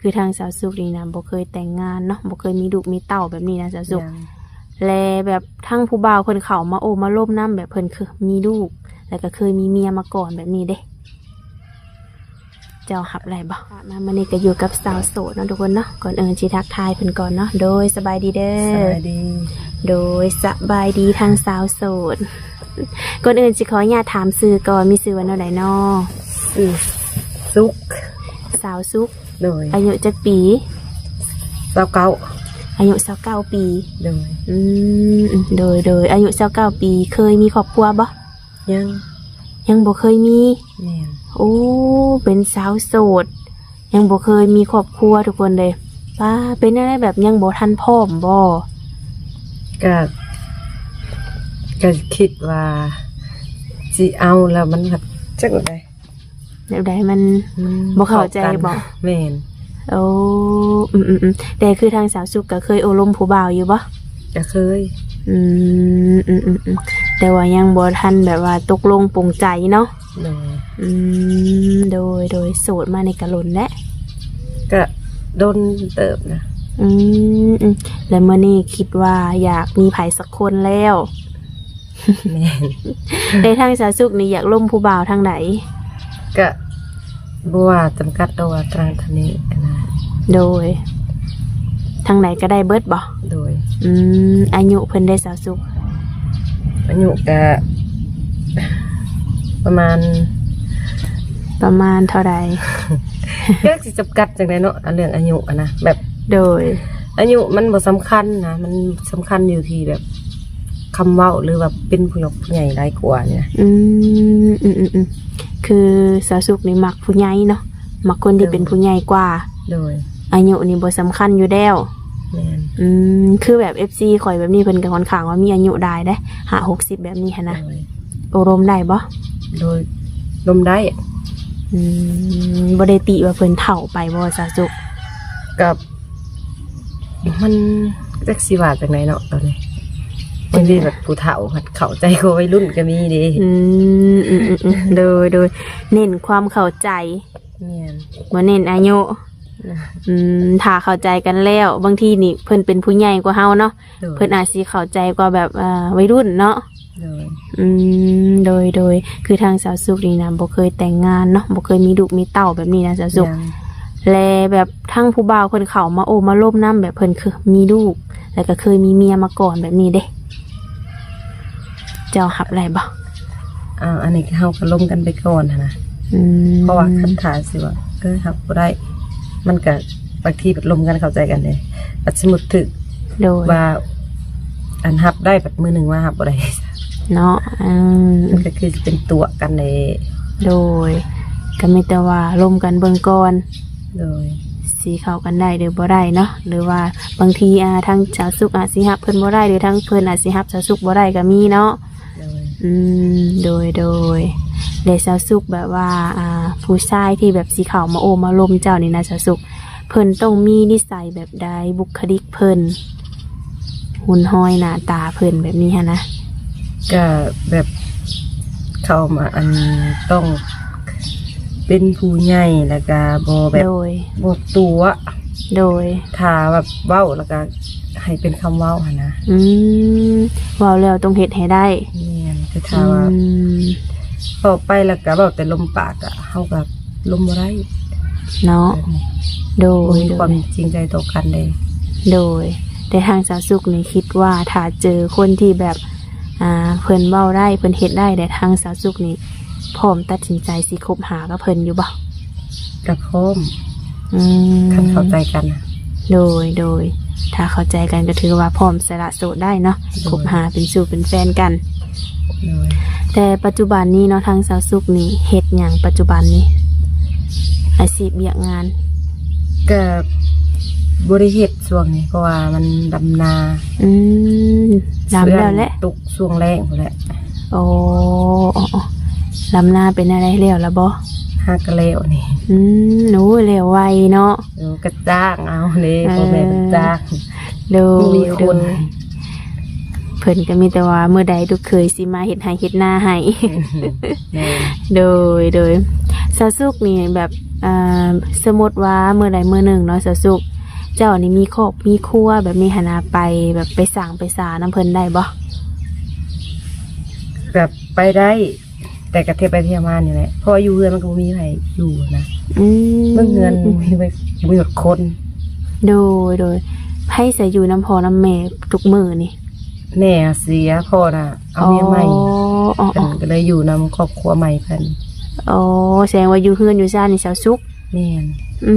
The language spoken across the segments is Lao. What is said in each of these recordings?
ຄືທາງສາວສຸກນີ້ນະ ບໍ່ເຄີຍແຕ່ງງານເນາະ ບໍ່ເຄີຍມີລູກມີເຕົ້າແບບນີ້ນະສາວສຸກ. ຍັງ ແລະ ແບບທາງຜູ້ບ່າວເພິ່ນເຂົ້າມາໂອ້ມາລົມນຳ ແບບເພິ່ນເຄີຍມີລູກ ແລ້ວກໍເຄີຍມີເມຍມາກ່ອນແບບນີ້ເດ້ ເຈົ້າຮັບໄດ້ບໍ່? ມາມື້ນີ້ກໍຢູ່ກັບສາວໂສດເນາະທຸກຄົນເນາະ. ກ່ອນອື່ນຊິທັກທາຍເພິ່ນກ່ອນເນາະ. ໂດຍ ສະບາຍດີເດີ. ສະບາຍດີ. ໂດຍ ສະບາຍດີທາງສາວໂສດ. ກ່ອນອື່ນຊິຂໍອະນຸຍາດຖາມຊື່ກ່ອນ ມີຊື່ວ່າແນວໃດເນາະ? ຊື່ສຸກ. ສາວສຸກ. ໂດຍ. ອາຍຸຈັກປີ? ຊາວເກົ້າ. ອາຍຸຊາວເກົ້າປີ. ໂດຍ. ອືມ ໂດຍ ໂດຍ ອາຍຸຊາວເກົ້າປີ ເຄີຍມີຄອບຄົວບໍ່? ຍັງ. ຍັງບໍ່ເຄີຍມີ? ແມ່ນ. ໂອ້ ເປັນສາວໂສດ ຍັງບໍ່ເຄີຍມີຄອບຄົວທຸກຄົນເລີຍ. ປ້າ ເປັນແນວໃດ ແບບຍັງບໍ່ທັນພ້ອມບໍ່? ກະ ກະຄິດວ່າຊິເອົາແລ້ວມັນພັດຈັກແນວໃດ ແນວໃດມັນ ອືມ ບໍ່ເຂົ້າໃຈບໍ່? ເຂົ້າກັນ. ແມ່ນ. ໂອ້ ອືມໆໆ ແຕ່ຄືທາງສາວສຸກກໍເຄີຍໂອ້ລົມຜູ້ບ່າວຢູ່ບໍ່? ກໍເຄີຍ. ອືມ ອືມໆໆ ແຕ່ວ່າຍັງບໍ່ທັນແບບວ່າຕົກລົງປົງໃຈເນາະ. ໂດຍ. ອືມ ໂດຍ ໂດຍ ໂສດມານີ້ກໍດົນແລ້ວ? ກໍດົນເຕີບນະ. ອືມ ອືມ ແລ້ວມື້ນີ້ຄິດວ່າຢາກມີໃຜສັກຄົນແລ້ວ? ແມ່ນ. ແຕ່ທາງສາວສຸກນີ້ຢາກລົມຜູ້ບ່າວທາງໃດ? ກະບໍ່ວ່າຈຳກັດດອກວ່າທາງທາງນີ້ນະ. ໂດຍ. ທາງໃດກໍໄດ້ເບິດບໍ່? ໂດຍ. ອືມ ອາຍຸເພິ່ນເດສາວສຸກ? ອາຍຸກະປະມານ ປະມານເທົ່າໃດ? ຈັກຊິຈຳກັດຈັ່ງໃດເນາະ ອັນເລື່ອງອາຍຸຫັ້ນນະ ແບບ ໂດຍ ອາຍຸມັນບໍ່ສຳຄັນນະ ມັນສຳຄັນຢູ່ທີ່ແບບ ຄຳເວົ້າ ຫຼືວ່າເປັນຜູ້ຍົກຜູ້ໃຫຍ່ຫຼາຍກວ່ານີ້ນະ. ອືມ ອືມໆໆ ຄືສາວສຸກນີ້ມັກຜູ້ໃຫຍ່ເນາະ ມັກຄົນທີ່ເປັນ ໂດຍ ຜູ້ໃຫຍ່ກວ່າ. ໂດຍ. ອາຍຸນີ້ບໍ່ສຳຄັນຢູ່ແລ້ວ. ແມ່ນ. ອືມ ຄືແບບເອັຟຊີຂ້ອຍແບບນີ້ ເພິ່ນກໍຂ້ອນຂ້າງວ່າມີອາຍຸຫຼາຍເດ້ ຫ້າຫົກສິບແບບນີ້ຫັ້ນນະ. ໂດຍ. ໂອ້ລົມໄດ້ບໍ່? ໂດຍ ລົມໄດ້. ອືມ ບໍ່ໄດ້ຕິວ່າເພິ່ນເຖົ້າໄປບໍ່ສາວສຸກ? ກໍ ມັນຈັກຊິວ່າຈັ່ງໃດເນາະຕອນນີ້ ບາງທີແບບຜູ້ເຖົ້າພັດເຂົ້າໃຈກວ່າໄວລຸ້ນກໍມີເດ້. ອືມ ອືມໆໆ ໂດຍ ໂດຍ ເນັ້ນຄວາມເຂົ້າໃຈ. ແມ່ນ. ບໍ່ເນັ້ນອາຍຸ. ອືມ ຖ້າເຂົ້າໃຈກັນແລ້ວ ບາງທີນີ້ເພິ່ນເປັນຜູ້ໃຫຍ່ກວ່າເຮົາເນາະ. ໂດຍ. ເພິ່ນອາດຊິເຂົ້າໃຈກວ່າແບບ ເອີ ໄວລຸ້ນເນາະ. ໂດຍ. ອືມ ໂດຍ ໂດຍ ຄືທາງສາວສຸກນີ້ນະ ບໍ່ເຄີຍແຕ່ງງານເນາະ ບໍ່ເຄີຍມີລູກມີເຕົ້າແບບນີ້ນະສາວສຸກ. ຍັງ. ແລະ ແບບທາງຜູ້ບ່າວເພິ່ນເຂົ້າມາໂອ້ມາລົມນຳ ແບບເພິ່ນເຄີຍມີລູກ ແລ້ວກໍເຄີຍມີເມຍມາກ່ອນແບບນີ້ເດ້ ເຈົ້າຮັບໄດ້ບໍ່? ອ່າ ອັນນີ້ເຮົາກໍລົມກັນໄປກ່ອນຫັ້ນນະ. ອືມ ເພາະວ່າຄັນຖ້າຊິວ່າ ເອີ ຮັບບໍ່ໄດ້ ມັນກະບາງທີບັດລົມກັນເຂົ້າໃຈກັນເດ້ ບັດສົມມຸດຖືກ ໂດຍ ວ່າ ອັນຮັບໄດ້ ບັດມື້ໜຶ່ງມາຮັບບໍ່ໄດ້ເນາະ. ອືມ ມັນກໍຄືຊິເປັນຕົວະກັນເດ້. ໂດຍ ກໍມີແຕ່ວ່າລົມກັນເບິ່ງກ່ອນ. ໂດຍ. ຊິເຂົ້າກັນໄດ້ຫຼືບໍ່ໄດ້ເນາະ ຫຼືວ່າບາງທີ ອ່າ ທາງສາວສຸກອາດຊິຮັບເພິ່ນບໍ່ໄດ້ ຫຼືທາງເພິ່ນອາດຊິຮັບສາວສຸກບໍ່ໄດ້ກໍມີເນາະ. ໂດຍ. ອືມ ໂດຍ ໂດຍ ແລະ ສາວສຸກ ແບບວ່າ ອ່າ ຜູ້ຊາຍທີ່ແບບຊິເຂົ້າມາໂອ້ມາລົມເຈົ້ານີ້ນະ ສາວສຸກ ເພິ່ນຕ້ອງມີນິໄສແບບໃດ? ບຸກຄະລິກເພິ່ນ ຮຸ່ນຮອຍໜ້າຕາເພິ່ນແບບນີ້ຫັ້ນນະ. ກະແບບເຂົ້າມາ ອັນ ຕ້ອງເປັນຜູ້ໃຫຍ່ ແລ້ວກະບໍ່ແບບ ໂດຍ ບໍ່ຕົວະ. ໂດຍ. ຖ້າແບບເວົ້າແລ້ວກະໃຫ້ເປັນຄຳເວົ້າຫັ້ນນະ. ອືມ ເວົ້າແລ້ວຕ້ອງເຮັດໃຫ້ໄດ້. ແມ່ນ. ແຕ່ຖ້າວ່າ ອືມ ເວົ້າໄປແລ້ວກະເວົ້າແຕ່ລົມປາກ ກະເຮົາກະລົມບໍ່ໄດ້ເນາະ. ແບບນີ້. ໂດຍ. ບໍ່ມີຄວາມຈິງໃຈຕໍ່ກັນເດ້. ໂດຍ. ແຕ່ທາງສາວສຸກນີ້ຄິດວ່າ ຖ້າເຈີຄົນທີ່ແບບ ອ່າ ເພິ່ນເວົ້າໄດ້ ເພິ່ນເຮັດໄດ້ ແລະ ທາງສາວສຸກນີ້ພ້ອມຕັດສິນໃຈຊິຄົບຫາກັບເພິ່ນຢູ່ບໍ່? ກໍພ້ອມ. ອືມ ຄັນເຂົ້າໃຈກັນ. ໂດຍ ໂດຍ. ຖ້າເຂົ້າໃຈກັນກໍຖືວ່າພ້ອມສະຫຼະໂສດໄດ້ເນາະ. ໂດຍ. ຄົບຫາເປັນຊູ້ເປັນແຟນກັນ. ໂດຍ. ແຕ່ປັດຈຸບັນນີ້ເນາະ ທາງສາວສຸກນີ້ເຮັດຫຍັງປັດຈຸບັນນີ້? ອາຊີບວຽກງານ? ກໍບໍ່ໄດ້ເຮັດຊ່ວງນີ້ ເພາະວ່າມັນດຳນາ. ອືມ ດຳແລ້ວແຫຼະ. ຕົກຊ່ວງແລ້ງພຸ້ນແຫຼະ. ໂອ້ ດຳນາເປັນແນວໃດ ແລ້ວລະບໍ່? ຫາກະແລ້ວນີ້. ອືມ ໂອ້ຍ ແລ້ວໄວເນາະ. ເອີ ກະຈ້າງເອົາເດ້. ເອີ ພໍ່ແມ່ເພິ່ນຈ້າງ. ໂດຍ ບໍ່ມີຄົນ. ໂດຍ. ເພິ່ນກໍມີແຕ່ວ່າມື້ໃດລູກເຂີຍຊິມາເຮັດໄຮ່ເຮັດນາໃຫ້. ແມ່ນ. ໂດຍ ໂດຍ ສາວສຸກນີ້ແບບ ອ່າ ສົມມຸດວ່າມື້ໃດມື້ໜຶ່ງເນາະ ສາວສຸກ ເຈົ້ານີ້ມີຄອບມີຄົວແບບນີ້ຫັ້ນນະ ໄປແບບໄປສ້າງໄປສານຳເພິ່ນໄດ້ບໍ່? ແບບໄປໄດ້ ແຕ່ກໍທ່ຽວໄປທ່ຽວມານີ້ແຫຼະ ເພາະວ່າຢູ່ເຮືອນມັນກໍບໍ່ມີໃຜຢູ່ນະ. ອືມ ເບິ່ງເຮືອນ ອືມ ມີໄວ້ ມີແຕ່ຄົນ. ໂດຍ ໂດຍ ໃຜສະຢູ່ນຳພໍ່ນຳແມ່ທຸກມື້ນີ້? ແມ່ເສຍ ພໍ່ນະເອົາເມຍໃໝ່. ອໍ ອໍ ອໍ ເພິ່ນກໍເລີຍຢູ່ນຳຄອບຄົວໃໝ່ເພິ່ນ. ອໍ ແສດງວ່າຢູ່ເຮືອນຢູ່ຊານນີ້ສາວສຸກ. ແມ່ນ. ອື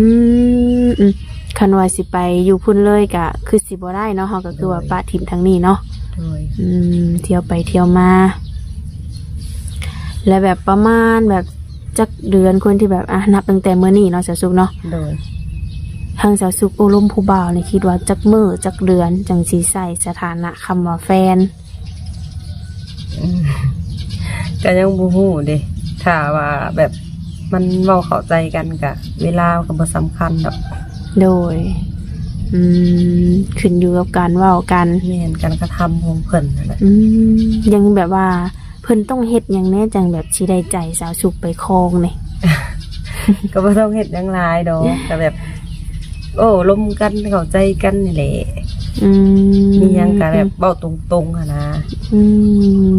ມ ອືມ ຄັນວ່າຊິໄປຢູ່ພຸ້ນເລີຍກະຄືຊິບໍ່ໄດ້ເນາະ ເຮົາກໍຄືວ່າ ໂດຍ ປະຖິ້ມທາງນີ້ເນາະ. ໂດຍ. ອືມ ທ່ຽວໄປທ່ຽວມາ ແລ້ວແບບປະມານແບບຈັກເດືອນ ຄົນທີ່ແບບ ອ່າ ນັບຕັ້ງແຕ່ມື້ນີ້ເນາະ ສາວສຸກເນາະ. ໂດຍ. ທາງສາວສຸກໂອ້ລົມຜູ້ບ່າວນີ້ ຄິດວ່າຈັກມື້ຈັກເດືອນຈັ່ງຊິໃຊ້ສະຖານະຄຳວ່າແຟນ? ອືມ ກໍຍັງບໍ່ຮູ້ເດ້ ຖ້າວ່າແບບມັນເວົ້າເຂົ້າໃຈກັນ ກະເວລາກໍບໍ່ສຳຄັນດອກ. ໂດຍ. ອືມ ຂຶ້ນຢູ່ກັບການເວົ້າກັນ. ແມ່ນ ການກະທຳຂອງເພິ່ນນັ້ນແຫຼະ. ອືມ ຍັງແບບວ່າເພິ່ນຕ້ອງເຮັດຫຍັງແດ່ ຈັ່ງແບບຊິໄດ້ໃຈສາວສຸກໄປຄອງນີ້? ກໍບໍ່ຕ້ອງເຮັດຫຍັງຫຼາຍດອກ ກໍແບບ ໂອ້ລົມກັນເຂົ້າໃຈກັນນີ້ແຫຼະ. ອືມ ມີຫຍັງກໍແບບເວົ້າຕົງໆຫັ້ນນະ. ອືມ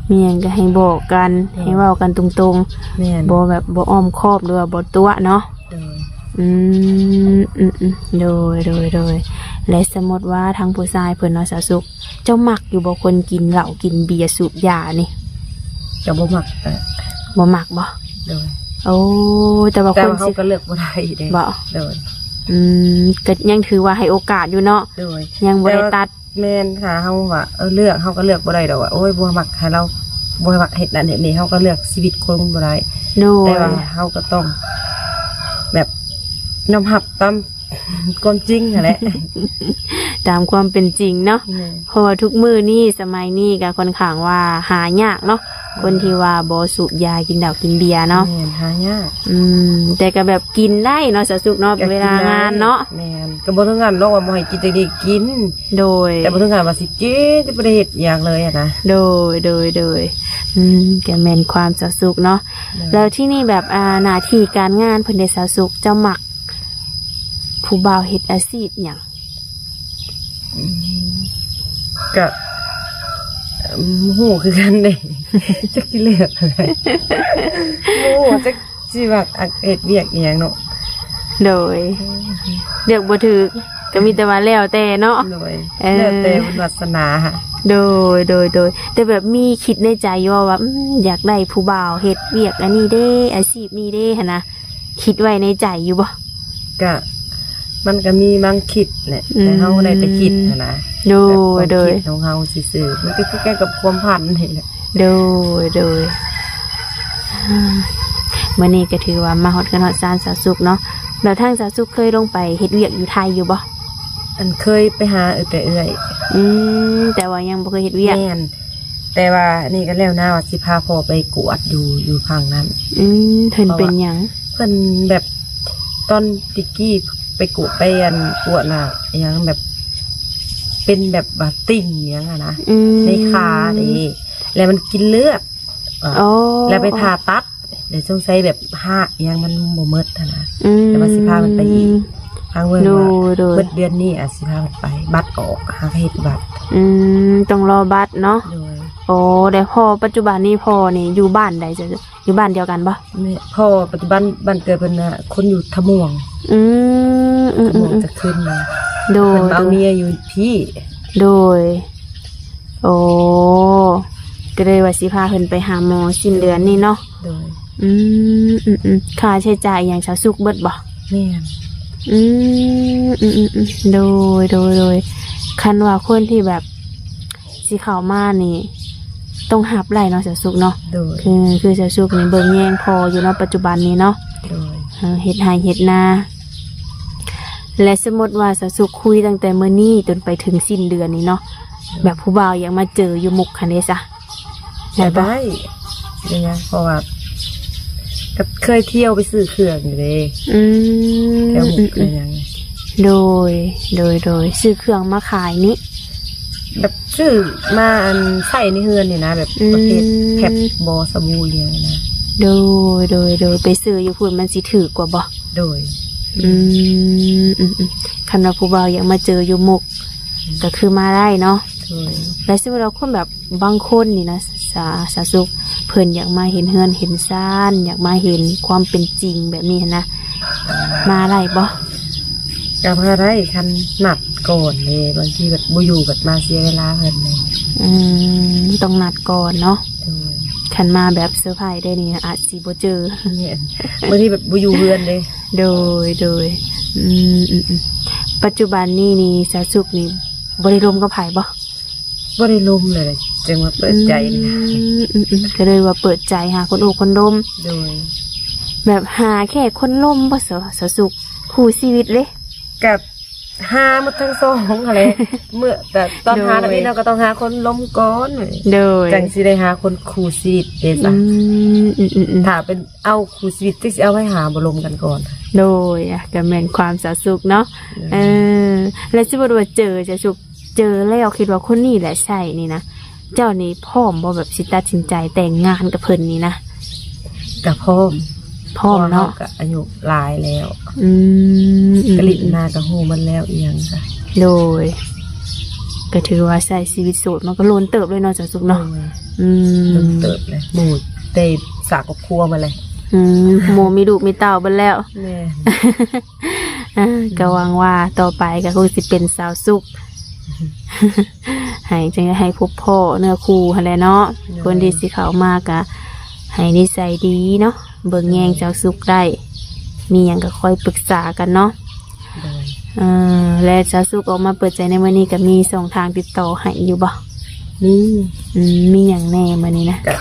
ມີຫຍັງກໍໃຫ້ບອກກັນ. ໂດຍ. ໃຫ້ເວົ້າກັນຕົງໆ. ແມ່ນ. ບໍ່ແບບບໍ່ອ້ອມຄອບ ຫຼືວ່າບໍ່ຕົວະເນາະ. ໂດຍ. ອືມ ອືມໆ ໂດຍ ໂດຍ ໂດຍ. ແລະ ສົມມຸດວ່າທາງຜູ້ຊາຍເພິ່ນເນາະ ສາວສຸກ ເຈົ້າມັກຢູ່ບໍ່ ຄົນກິນເຫຼົ້າກິນເບຍສູບຢານີ້? ກໍບໍ່ມັກ. ເອີ ບໍ່ມັກບໍ່? ໂດຍ. ໂອ້ ແຕ່ວ່າ ແຕ່ວ່າຄົນ ເຮົາ ຊິ ກໍເລືອກບໍ່ໄດ້ເດ້. ບໍ່? ໂດຍ. ອືມ ກໍຍັງຖືວ່າໃຫ້ໂອກາດຢູ່ເນາະ. ໂດຍ. ຍັງບໍ່ໄດ້ຕັດ. ແມ່ນ ຖ້າເຮົາວ່າ ເອີ ເລືອກ ເຮົາກໍເລືອກບໍ່ໄດ້ດອກວ່າ ໂອ້ຍ ບໍ່ມັກໃຫ້ລາວ ບໍ່ມັກເຮັດນັ້ນເຮັດນີ້ ເຮົາກໍເລືອກຊີວິດຄົນບໍ່ໄດ້. ໂດຍ. ແຕ່ວ່າເຮົາກໍຕ້ອງແບບຍອມຮັບຕາມ ຄວາມຈິງຫັ້ນແຫຼະ ຕາມຄວາມເປັນຈິງເນາະ. ແມ່ນ. ເພາະວ່າທຸກມື້ນີ້ ສະໄໝນີ້ກໍຄ່ອນຂ້າງວ່າຫາຍາກເນາະ ຄົນທີ່ວ່າບໍ່ສູບຢາ ກິນເຫຼົ້າກິນເບຍເນາະ. ແມ່ນ ຫາຍາກ. ອືມ ແຕ່ກໍແບບກິນໄດ້ເນາະ ສາວສຸກເນາະ ເວລາງານເນາະ. ແມ່ນ. ກໍບໍ່ເຖິງຂັ້ນດອກວ່າບໍ່ໃຫ້ກິນ ແຕ່ໄດ້ກິນ. ໂດຍ. ແຕ່ບໍ່ເຖິງຂັ້ນວ່າຊິກິນ ຈະບໍ່ໄດ້ເຮັດຫຍັງເລີຍຫັ້ນນະ. ໂດຍ ໂດຍ ໂດຍ. ອືມ ກໍແມ່ນຄວາມສາວສຸກເນາະ. ໂດຍ. ແລ້ວທີ່ນີ້ແບບ ອ່າ ໜ້າທີ່ການງານເພິ່ນເດ ສາວສຸກ ເຈົ້າມັກ ຜູ້ບ່າວເຮັດອາຊີບຫຍັງ? ອືມ ກະ ອືມ ບໍ່ຮູ້ຄືກັນເດ້ ຈັກຊິເລືອກ ບໍ່ຮູ້ຈັກຊິມັກ ອາ ເຮັດວຽກອີ່ຫຍັງເນາະ. ໂດຍ. ເລືອກບໍ່ຖືກ ກໍມີແຕ່ວ່າແລ້ວແຕ່ເນາະ. ໂດຍ. ເອີ ແລ້ວແຕ່ບຸນວາສະໜາ. ໂດຍ ໂດຍ ໂດຍ. ແຕ່ແບບມີຄິດໃນໃຈຢູ່ວ່າ ອືມ ຢາກໄດ້ຜູ້ບ່າວເຮັດວຽກອັນນີ້ເດ້ ອາຊີບນີ້ເດ້ຫັ້ນນະ? ຄິດໄວ້ໃນໃຈຢູ່ບໍ່? ກະ ມັນກະມີບາງຄິດແຫຼະ ອືມ ແຕ່ເຮົາໄດ້ແຕ່ຄິດຫັ້ນນະ. ໂດຍ ແບບຄວາມ ໂດຍ ຄິດຂອງເຮົາຊື່ໆ ມັນກະຄືກັນກັບຄວາມຝັນນີ້ແຫຼະ. ໂດຍ ໂດຍ. ມື້ນີ້ກະຖືວ່າມາຮອດເຮືອນຮອດຊານສາວສຸກເນາະ. ແລ້ວທາງສາວສຸກເຄີຍລົງໄປເຮັດວຽກຢູ່ໄທຢູ່ບໍ່? ອັນ ເຄີຍໄປຫາ ເອີ ແຕ່ເອື້ອຍ. ອືມ ແຕ່ວ່າຍັງບໍ່ເຄີຍເຮັດວຽກ. ແມ່ນ. ແຕ່ວ່ານີ້ກໍແລ້ວນາ ວ່າຊິພາພໍ່ໄປກວດຢູ່ ຢູ່ຝັ່ງນັ້ນ. ອືມ ເພິ່ນເປັນຫຍັງ? ເພິ່ນແບບ ຕອນແຕ່ກີ້ໄປກວດ ໄປ ອັນ ກວດນະ ຫຍັງແບບ ເປັນແບບວ່າຕິ່ງຫຍັງຫັ້ນນະ ອືມ ໃນຂາເດ້ ແລ້ວມັນກິນເລືອດ ອໍ ແລ້ວໄປຜ່າຕັດ ແລ້ວສົງໄສແບບຮາກຫຍັງມັນບໍ່ໝົດຫັ້ນນະ. ອືມ ແຕ່ວ່າຊິພາເພິ່ນໄປອີກ ຫາເບິ່ງວ່າ ໂດຍ ໂດຍ ເບິດເດືອນນີ້ອາດຊິພາເພິ່ນໄປ ບັດອອກ ຫາເຮັດບັດ. ອືມ ຕ້ອງລໍບັດເນາະ. ໂດຍ. ໂອ້ ແລ້ວພໍ່ ປັດຈຸບັນນີ້ພໍ່ນີ້ຢູ່ບ້ານໃດ? ຢູ່ບ້ານດຽວກັນບໍ່? ແມ່ນ ພໍ່ປັດຈຸບັນບ້ານເກີດເພິ່ນນະ ຄົນຢູ່ທ່າມ່ວງ. ອືມ ອືມ ທ່າມ່ວງ ອືມ ຈະຂຶ້ນມາ. ໂດຍ ເພິ່ນມາເອົາເມຍຢູ່ພີ້. ໂດຍ. ໂອ້ ກໍເລີຍວ່າຊິພາເພິ່ນໄປຫາໝໍສິ້ນເດືອນນີ້ເນາະ. ໂດຍ. ອືມ ອືມ ອືມ ຄ່າໃຊ້ຈ່າຍອີ່ຫຍັງສາວສຸກເບິດບໍ່? ແມ່ນ. ອືມ ອືມ ອືມ ອືມ ໂດຍ ໂດຍ ໂດຍ. ຄັນວ່າຄົນທີ່ແບບຊິເຂົ້າມານີ້ ຕ້ອງຮັບໄດ້ເນາະສາວສຸກເນາະ. ໂດຍ. ຄື ຄືສາວສຸກນີ້ເບິ່ງແຍງພໍ່ຢູ່ເນາະ ປັດຈຸບັນນີ້ເນາະ. ໂດຍ. ເອີ ເຮັດໄຮ່ເຮັດນາ. ແລະ ສົມມຸດວ່າສາວສຸກຄຸຍຕັ້ງແຕ່ມື້ນີ້ຈົນໄປເຖິງສິ້ນເດືອນນີ້ເນາະ ໂດຍ ແບບຜູ້ບ່າວຢາກມາເຈີຢູ່ມຸກຫັ້ນເດຊະ? ໄດ້ບໍ່? ໄດ້ ໄດ້ຫຍັງ ເພາະວ່າກໍເຄີຍທ່ຽວໄປຊື້ເຄື່ອງຢູ່ເດ້. ອືມ ແຖວມຸກ ອືມ ແຖວຫຍັງ. ໂດຍ ໂດຍ ໂດຍ. ຊື້ເຄື່ອງມາຂາຍນີ້ ແບບຊື້ມາອັນໃຊ້ໃນເຮືອນນີ້ນະ ແບບ ອືມ ປະເພດແພັດບໍ ສະບູອີ່ຫຍັງນີ້ນະ. ໂດຍ ໂດຍ ໂດຍ ໄປຊື້ຢູ່ພຸ້ນມັນຊິຖືກກວ່າບໍ? ໂດຍ ອືມ ອືມ ອືມ ຄັນວ່າຜູ້ບ່າວຢາກມາເຈີຢູ່ມຸກ ອືມ ກໍຄືມາໄດ້ເນາະ. ໂດຍ ແລ້ວສົມມຸດວ່າຄົນແບບບາງຄົນນີ້ນະ ສາ ສາວສຸກ ເພິ່ນຢາກມາເຫັນເຮືອນເຫັນຊານ ຢາກມາເຫັນຄວາມເປັນຈິງແບບນີ້ຫັ້ນນະ ມາໄດ້ບໍ່? ກໍມາໄດ້ ຄັນນັດກ່ອນເດ້ ບາງທີແບບບໍ່ຢູ່ກໍມາເສຍເວລາເພິ່ນເດ້. ອືມ ຕ້ອງນັດກ່ອນເນາະ. ໂດຍ ຄັນມາແບບເຊີໄພຣສ໌ເດ້ນີ້ອາດຊິບໍ່ເຈີ. ແມ່ນ ບາງທີແບບບໍ່ຢູ່ເຮືອນເດ້. ໂດຍ ໂດຍ ອືມ ອືມ ອືມ ປັດຈຸບັນນີ້ນີ້ ສາວສຸກນີ້ບໍ່ໄດ້ລົມກັບໃຜບໍ່? ບໍ່ໄດ້ລົມເລີຍ ຈຶ່ງວ່າເປີດໃຈ. ອືມ ອືມ ອືມ ກໍເລີຍວ່າເປີດໃຈຫາຄົນໂອ້ຄົນລົມ. ໂດຍ ແບບຫາແຄ່ຄົນລົມບໍ່ ສາວ ສາວສຸກ ຄູ່ຊີວິດເດ້? ກໍຫາໝົດທັງສອງຫັ້ນແຫຼະ ເມື່ອ ແຕ່ຕອນຫາ ໂດຍ ທຳອິດເຮົາກໍຕ້ອງຫາຄົນລົມກ່ອນ. ໂດຍ ຈັ່ງຊິໄດ້ຫາຄົນຄູ່ຊີວິດເດ້ຊະ. ອືມ ອືມ ອືມ ອືມ ຖ້າເປັນເອົາຄູ່ຊີວິດ ຈັກຊິເອົາໃຜຫາບໍ່ລົມກັນກ່ອນ. ໂດຍ ອ່ະ ກໍແມ່ນຄວາມສາວສຸກເນາະ. ໂດຍ ເອີ ແລ້ວສົມມຸດວ່າເຈີ ສາວສຸກ ເຈີແລ້ວຄິດວ່າຄົນນີ້ແຫຼະໃຊ່ນີ້ນະ ເຈົ້ານີ້ພ້ອມບໍ່ ແບບຊິຕັດສິນໃຈແຕ່ງງານກັບເພິ່ນນີ້ນະ? ກະພ້ອມ ພ້ອມເນາະ ເພາະວ່າເຮົາກະອາຍຸຫຼາຍແລ້ວ. ອືມ ອືມ ກະລິດມາກະຮູ້ໝົດແລ້ວອີ່ຫຍັງກະ. ໂດຍ ກະຖືວ່າໃຊ້ຊີວິດໂສດມາກະດົນເຕີບເລີຍເນາະ ສາວສຸກເນາະ. ໂດຍ ອືມ ດົນເຕີບເລີຍ ໝູ່ແຕ່ສ້າງຄອບຄົວໝົດແລ້ວ. ອືມ ໝູ່ມີລູກມີເຕົ້າເບິດແລ້ວ. ແມ່ນ ອ່າ ກໍຫວັງວ່າຕໍ່ໄປກໍຄົງຊິເປັນສາວສຸກ ໃຫ້ ຈັ່ງໃຫ້ພົບພໍ້ເນື້ອຄູ່ຫັ້ນແຫຼະເນາະ. ໂດຍ ຄົນທີ່ຊິເຂົ້າມາກໍໃຫ້ນິໄສດີເນາະ ເບິ່ງແຍງ ໂດຍ ສາວສຸກໄດ້ ມີຫຍັງກໍຄອຍປຶກສາກັນເນາະ. ໂດຍ ເອີ ແລະ ສາວສຸກອອກມາເປີດໃຈໃນມື້ນີ້ກໍມີຊ່ອງທາງຕິດຕໍ່ໃຫ້ຢູ່ບໍ່? ມີ ອືມ ມີຫຍັງແດ່ມື້ນີ້ນະ? ກໍ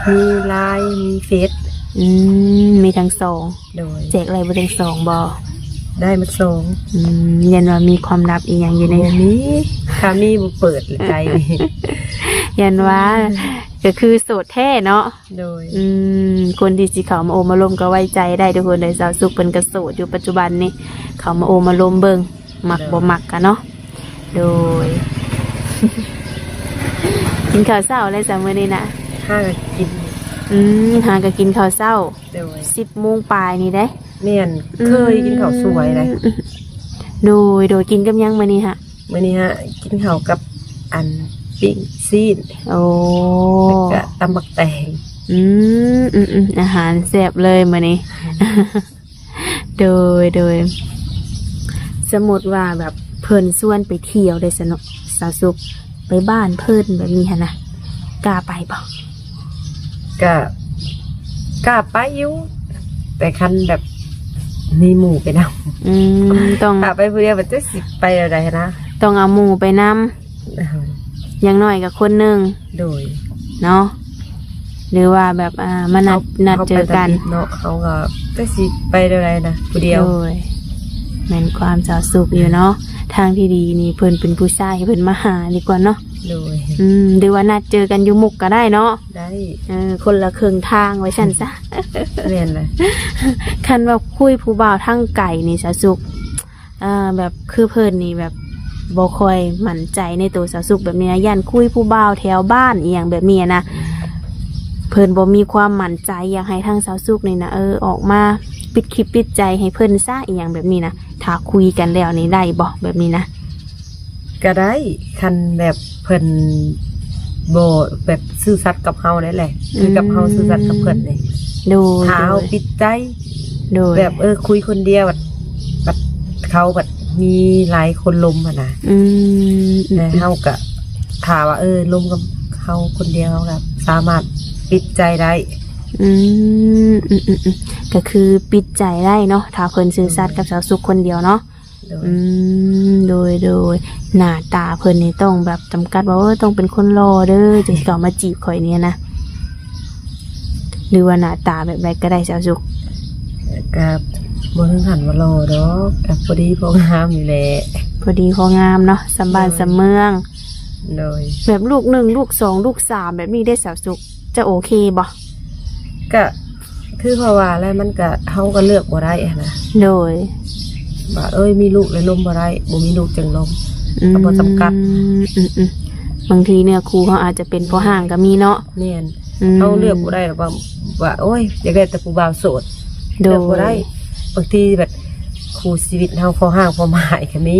ມີ LINE ມີເຟສ. ອືມ ມີທັງສອງ. ໂດຍ ແຈກໄດ້ເບິດທັງສອງບໍ່? ໄດ້ໝົດສອງ. ອືມ ຢ້ານວ່າມີຄວາມລັບອີ່ຫຍັງຢູ່ໃນ ບໍ່ມີ ຖ້າມີບໍ່ເປີດໃຈ. ຢ້ານວ່າ ອືມ ກໍຄືໂສດແທ້ເນາະ. ໂດຍ ອືມ ຄົນທີ່ຊິເຂົ້າມາໂອ້ມາລົມກໍໄວ້ໃຈໄດ້ທຸກຄົນເດີ. ສາວສຸກເພິ່ນກໍໂສດຢູ່ປັດຈຸບັນນີ້ ເຂົ້າມາໂອ້ມາລົມເບິ່ງ ມັກ ໂດຍ ບໍ່ມັກກະເນາະ. ໂດຍ ກິນເຂົ້າເຊົ້າແລ້ວຊະມື້ນີ້ນະ? ຫາກໍກິນ ອືມ ຫາກໍກິນເຂົ້າເຊົ້າ. ໂດຍ ສິບໂມງປາຍນີ້ເດ້. ແມ່ນ ອືມ ເຄີຍກິນເຂົ້າສວຍເດ້. ໂດຍ ໂດຍ ກິນກັບຫຍັງມື້ນີ້ຫະ? ມື້ນີ້ຫະ ກິນເຂົ້າກັບອັນປີ້ງຊີ້ນ. ໂອ້ ແລ້ວກະຕຳບັກແຕງ. ອືມ ອືມ ອືມ ອາຫານແຊບເລີຍມື້ນີ້. ໂດຍ ໂດຍ ສົມມຸດວ່າແບບເພິ່ນຊວນໄປທ່ຽວໄດ້ຊະເນາະ ສາວສຸກ ໄປບ້ານເພິ່ນແບບນີ້ຫັ້ນນະ ກ້າໄປບໍ່? ກະ ກ້າໄປຢູ່ ແຕ່ຄັນແບບມີໝູ່ໄປນຳ. ອືມ ຕ້ອງ ຖ້າໄປຜູ້ດຽວ ມັນຈະຊິໄປແນວໃດຫັ້ນນະ? ຕ້ອງເອົາໝູ່ໄປນຳ ເອີ ຢ່າງໜ້ອຍກໍຄົນໜຶ່ງ. ໂດຍ ເນາະ ຫຼືວ່າແບບ ອ່າ ມານັດ ເຮົາ ນັດເຈີກັນ ເຮົາໄປທຳອິດເນາະ ເຮົາກໍຈັກຊິໄປແນວໃດນະ ຜູ້ດຽວ. ໂດຍ ແມ່ນຄວາມສາວສຸກຢູ່ເນາະ. ທາງທີ່ດີນີ້ເພິ່ນເປັນຜູ້ຊາຍ ໃຫ້ເພິ່ນມາຫາດີກວ່າເນາະ. ໂດຍ ອືມ ຫຼືວ່ານັດເຈີກັນຢູ່ມຸກກໍໄດ້ເນາະ. ໄດ້ ເອີ ຄົນລະເຄິ່ງທາງວ່າຊັ້ນຊະ. ແມ່ນແຫຼະ ຄັນວ່າຄຸຍຜູ້ບ່າວທາງໄກນີ້ ສາວສຸກ ອ່າ ແບບຄືເພິ່ນນີ້ແບບບໍ່ຄ່ອຍໝັ້ນໃຈໃນໂຕສາວສຸກແບບນີ້ນະ ຢ້ານຄຸຍຜູ້ບ່າວແຖວບ້ານອີ່ຫຍັງແບບນີ້ນະ ເພິ່ນບໍ່ມີຄວາມໝັ້ນໃຈ ຢາກໃຫ້ທາງສາວສຸກນີ້ນະ ເອີ ອອກມາປິດຄລິບປິດໃຈໃຫ້ເພິ່ນຊະ ອີ່ຫຍັງແບບນີ້ນະ. ຖ້າຄຸຍກັນແລ້ວນີ້ໄດ້ບໍ່ແບບນີ້ນະ? ກໍໄດ້ ຄັນແບບເພິ່ນບໍ່ແບບຊື່ສັດກັບເຮົາໄດ້ແຫຼະ ຄືກັບເຮົາຊື່ສັດກັບເພິ່ນນີ້. ໂດຍ ຖ້າເຮົາ ໂດຍ ປິດໃຈ ໂດຍ ແບບ ເອີ ຄຸຍຄົນດຽວ ບັດ ບັດເຂົາບັດມີຫຼາຍຄົນລົມຫັ້ນນະ. ອືມ ແຕ່ເຮົາກະ ຖ້າວ່າ ເອີ ລົມກັບເຮົາຄົນດຽວ ເຮົາກະສາມາດປິດໃຈໄດ້. ອືມ ອືມ ອືມ ອືມ ກໍຄືປິດໃຈໄດ້ເນາະ ຖ້າເພິ່ນຊື່ສັດກັບສາວສຸກຄົນດຽວເນາະ. ໂດຍ ອືມ ໂດຍ ໂດຍ ໜ້າຕາເພິ່ນນີ້ຕ້ອງແບບຈຳກັດວ່າ ເອີ ຕ້ອງເປັນຄົນຫຼໍ່ເດີ ຈຶ່ງຊິເຂົ້າມາຈີບຂ້ອຍນີ້ນະ ຫຼືວ່າໜ້າຕາແບບໃດກໍໄດ້ ສາວສຸກ? ກໍບໍ່ເຖິງຂັ້ນວ່າຫຼໍ່ດອກ ກໍພໍດີພໍງາມນີ້ແຫຼະ. ພໍດີພໍງາມເນາະ ສ່ຳບ້ານ ໂດຍ ສ່ຳເມືອງ. ໂດຍ ແບບລູກໜຶ່ງ ລູກສອງ ລູກສາມ ແບບນີ້ເດ້ ສາວສຸກ ຈະໂອເຄບໍ່? ກະຄືເຂົາວ່າແຫຼະ ມັນກະ ເຮົາກະເລືອກບໍ່ໄດ້ຫັ້ນນະ. ໂດຍ ວ່າ ເອີຍ ມີລູກແລ້ວລົມບໍ່ໄດ້ ບໍ່ມີລູກຈຶ່ງລົມ ອືມ ກະບໍ່ຈຳກັດ. ອືມ ອືມ ບາງທີເນື້ອຄູ່ເຮົາອາດຈະເປັນພໍ່ຮ້າງກໍມີເນາະ. ແມ່ນ ອືມ ເຮົາເລືອກບໍ່ໄດ້ດອກວ່າ ວ່າ ໂອ້ຍ ຢາກໄດ້ແຕ່ຜູ້ບ່າວໂສດ ໂດຍ ເລືອກບໍ່ໄດ້. ບາງທີແບບຄູ່ຊີວິດເຮົາພໍ່ຮ້າງພໍ່ໝ້າຍກໍມີ.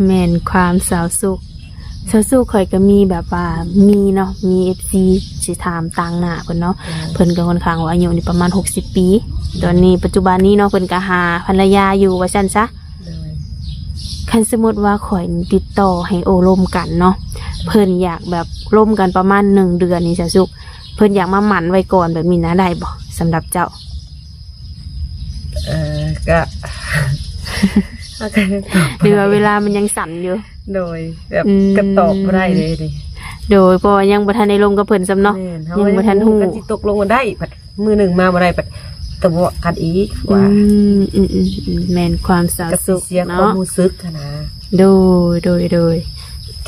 ແມ່ນຄວາມສາວສຸກ ສາວສຸກ ຂ້ອຍກໍມີແບບວ່າ ມີເນາະ ມີເອັຟຊີຊິຖາມຕາງໜ້າເພິ່ນເນາະ. ອືມ ເພິ່ນກໍຄ່ອນຂ້າງວ່າອາຍຸນີ້ປະມານຫົກສິບປີ ອືມ ຕອນນີ້ປັດຈຸບັນນີ້ເນາະ ເພິ່ນກໍຫາພັນລະຍາຢູ່ວ່າຊັ້ນຊະ. ໂດຍ ຄັນສົມມຸດວ່າຂ້ອຍຕິດຕໍ່ໃຫ້ໂອ້ລົມກັນເນາະ ເພິ່ນຢາກແບບລົມກັນປະມານໜຶ່ງເດືອນນີ້ ສາວສຸກ ເພິ່ນຢາກມາໝັ້ນໄວ້ກ່ອນແບບນີ້ນະ ໄດ້ບໍ່ ສຳລັບເຈົ້າ? ເອີ ກະ ຫຼືວ່າເວລາມັນຍັງສັ້ນຢູ່? ໂດຍ ແບບ ອືມ ກະຕອບບໍ່ໄດ້ເລີຍນີ້. ໂດຍ ເພາະວ່າຍັງບໍ່ທັນໄດ້ລົມກັບເພິ່ນຊ້ຳເນາະ. ແມ່ນ ເຮົາຍັງບໍ່ທັນຮູ້ ຍັງບໍ່ຮູ້ກັນ ຊິຕົກລົງກັນໄດ້ ບັດມື້ໜຶ່ງມາບໍ່ໄດ້ ບັດຕະເບາະກັນອີກ ອືມ ວ່າ ອືມໆໆ ແມ່ນຄວາມສາວສຸກເນາະ ກໍຊິເສຍຄວາມຮູ້ສຶກຫັ້ນນະ. ໂດຍ ໂດຍ ໂດຍ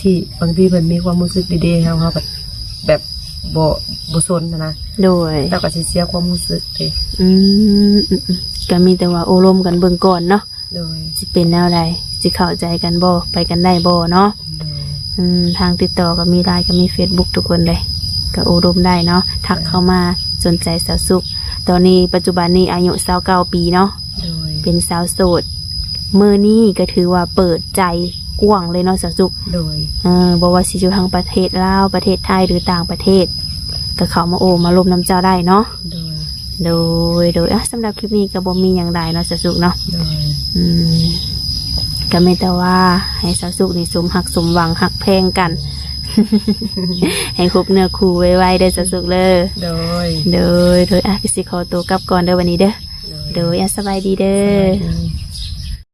ທີ່ບາງທີເພິ່ນມີຄວາມຮູ້ສຶກດີໆ ເຮົາ ເຮົາກໍແບບບໍ່ ບໍ່ສົນຫັ້ນນະ. ໂດຍ ເຮົາກໍຊິເສຍຄວາມຮູ້ສຶກເດ້. ອືມ ອືມໆ ກໍມີແຕ່ວ່າໂອ້ລົມກັນເບິ່ງກ່ອນເນາະ. ໂດຍ ຊິເປັນແນວໃດ ຊິເຂົ້າໃຈກັນບໍ່ ໄປກັນໄດ້ບໍ່ເນາະ. ໂດຍ ອືມ ທາງຕິດຕໍ່ກໍມີ LINE ກໍມີ Facebook ທຸກຄົນເດ້ ກໍໂອ້ລົມໄດ້ເນາະ ທັກເຂົ້າມາ ໂດຍ ສົນໃຈສາວສຸກ. ຕອນນີ້ປັດຈຸບັນນີ້ອາຍຸຊາວເກົ້າປີເນາະ. ໂດຍ ເປັນສາວໂສດ ມື້ນີ້ກໍຖືວ່າເປີດໃຈກວ້າງເລີຍເນາະສາວສຸກ. ໂດຍ ເອີ ບໍ່ວ່າຊິຢູ່ທາງປະເທດລາວ ປະເທດໄທ ຫຼືຕ່າງປະເທດ ກໍເຂົ້າມາໂອ້ມາລົມນຳເຈົ້າໄດ້ເນາະ. ໂດຍ ໂດຍ ໂດຍ ອ່ະ ສຳລັບຄລິບນີ້ກໍບໍ່ມີຫຍັງຫຼາຍເນາະສາວສຸກເນາະ. ໂດຍ ອືມ ກໍມີແຕ່ວ່າໃຫ້ສາວສຸກນີ້ສົມຮັກສົມຫວັງ ຮັກແພງກັນ ໃຫ້ພົບເນື້ອຄູ່ໄວໆເດີສາວສຸກເດີ. ໂດຍ ໂດຍ ໂດຍ ອ່ະ ກໍຊິຂໍຕົວກັບກ່ອນເດີບັດນີ້ເດີ. ໂດຍ ໂດຍ ອ່ະ ສະບາຍດີເດີ. ສະບາຍດີ.